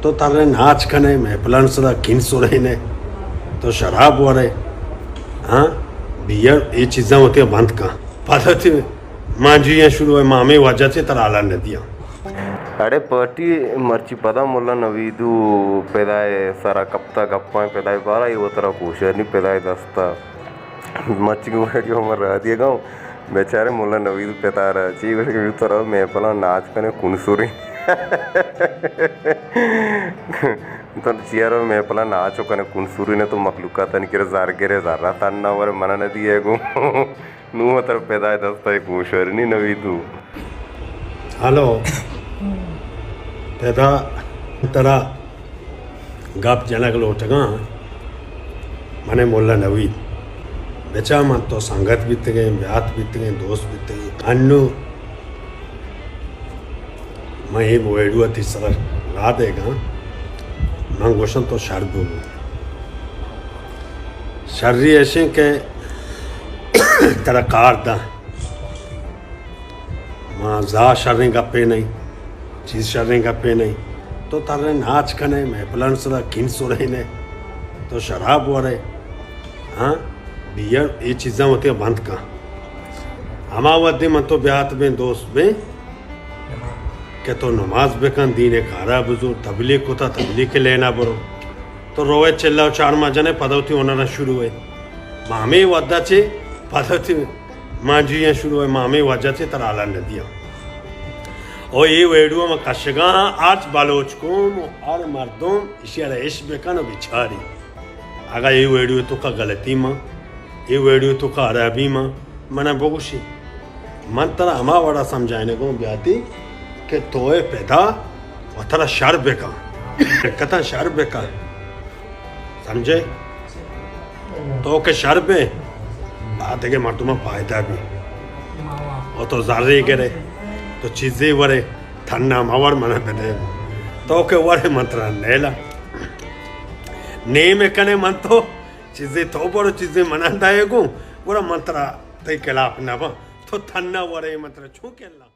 تو ترے ناچ کنے، محفلان سرا کن سرین ئے، تو شراب ورے، ہاں؟ بیئر، اے چیزاں وتی بند کن۔ پدا تی مانجیاں شروع ئے، ما ہمے وجہ چے ترا حالا ندیاں۔ اڑے پارٹی، مرچی پدا ملا نویدو پدائے سرا کپتا گپاں، پدائے بارا اے وترا کوشر نی پدائے دستا۔ مرچی ویڈیو ہم را دیگا، بیچارے ملا نوید پتارا چی گوش کہ ترا محفلاں ناچ کنے کنسوری۔ تو چیارو محفلاں ناچ کنے کنسوری نے، تو مخلوقاتانی کرا زر گرے، زر تن نہ ور، منا نہ دیے گو۔ نو تر پیدا دستا کوشر نی نویدو۔ ہلو، پدا ترا گپ جنگ لوٹگاں، من ملا نوید۔ بچا من تو سنگت بیتگیں، بیات بیتگیں، دوست بیتگیں۔ انو من اے ویڈیو تی سر را دیگاں، من گوشن تو شر ببو۔ شری ایشیں کہ ترا کار داں۔ ما زا شریں گپے نہیں، چیز شریں گپے نہیں۔ تو ترے ناچ کنے، محفلان سرا کن سرین ئے، تو شراب ورے، ہاں؟ بیئر، اے چیزاں وتی بند کن۔ ہما وھدے من تو بیات بیں، دوست بیں کہ تو نماز بکن، دین کارا بزور، تبلیغ کتا، تبلیغ کے لینا برو۔ تو روئے چلا و چار ماہ جنے، پدا وتی ہنرا شروع ئے۔ ما ہمے وھدا چے پدا وتی مانجیاں شروع ئے، ما ہمے وجہ چے ترا حالا ندیاں۔ او اے ویڈیو ما کشگا ہاں، ہرچ بلوچ قوم و ہر مردم اشی را اش بکن و بچاری۔ اگا اے ویڈیو توکا غلطی ما، اے ویڈیو توکا خرابی ما، منا بگوشی۔ من ترا ہما وڑا سمجھائنے گوں بیاتی کہ تو اے پیدا و ترا شر بکن، حقیقتاً شر بکن۔ سمجھے؟ تو کہ شر بے، بعد دگہ مردماں فائدہ بی۔ او تو زرے گرے، تو چیزے ورے، تھنا مور منا بدے۔ تو کہ ورے من ترا نیلا۔ نیم کنے من تو، چیزے تو برو، چیزے منا دائے گوں، گڑا من ترا تئی خلاف نہ باں۔ تو تھنا ورے من ترا چون کلا؟